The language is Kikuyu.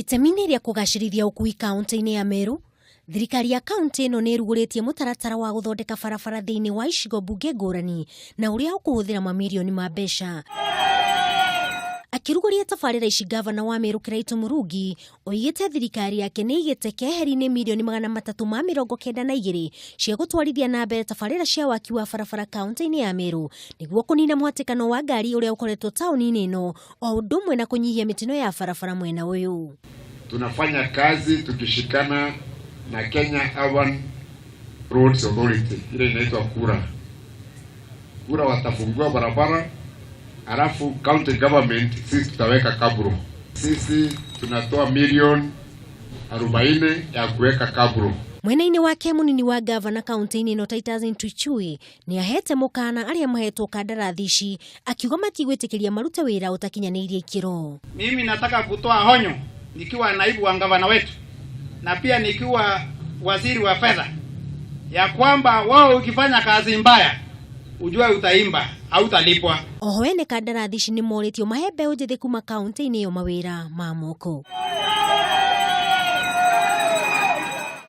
Itemi-inĩ rĩa kũgacĩrithia ũkui kaunti-inĩ ya Meru, thirikari ya kaunti ĩno nĩ ĩrugũrĩtie mũtaratara wa gũthondeka barabara thĩinĩ wa icigo mbunge ngũrani na ũrĩa ũkũhũthĩra mamirioni ma mbeca. Akĩrugũria tabarĩra ici ngavana wa Meru Kiraitu Murungi oigĩte thirikari yake nĩ ĩigĩte keheri-inĩ mirioni 392 cia gũtwarithia na mbere tabarĩra cia waki wa barabara kaunti-inĩ ya Meru nĩguo kũnina mũhatĩkano wa ngari ũrĩa ũkoretwo taũni-inĩ ĩno o ũndũ ũmwe na kũnyihia mĩtino ya barabara mwena ũyũ. Tunafanya kazi tukishikana na Kenya Urban Roads Authority ile inaitwa KURA. KURA watafungua barabara, alafu county government sisi tutaweka kabro. Sisi tunatoa milioni 40 ya kuweka kabro. Mwena-inĩ wake mũnini wa gavana kaunti-inĩ ĩno Titus Ntuchui nĩ ahete mũkana arĩa mahetwo kandarathi ici akiuga matigwĩtĩkĩria marute wĩra ũtakinyanĩirie ikĩro. Mimi nataka kutoa honyo nikiwa naibu wa gavana wetu na pia nikiwa waziri wa fedha ya kwamba wao ukifanya kazi mbaya ujue utaimba au utalipwa. Oho ene kandarathi ici nĩ morĩtio mahe mbeũ njĩthĩ kuma kaunti-inĩ ĩyo mawĩra ma moko.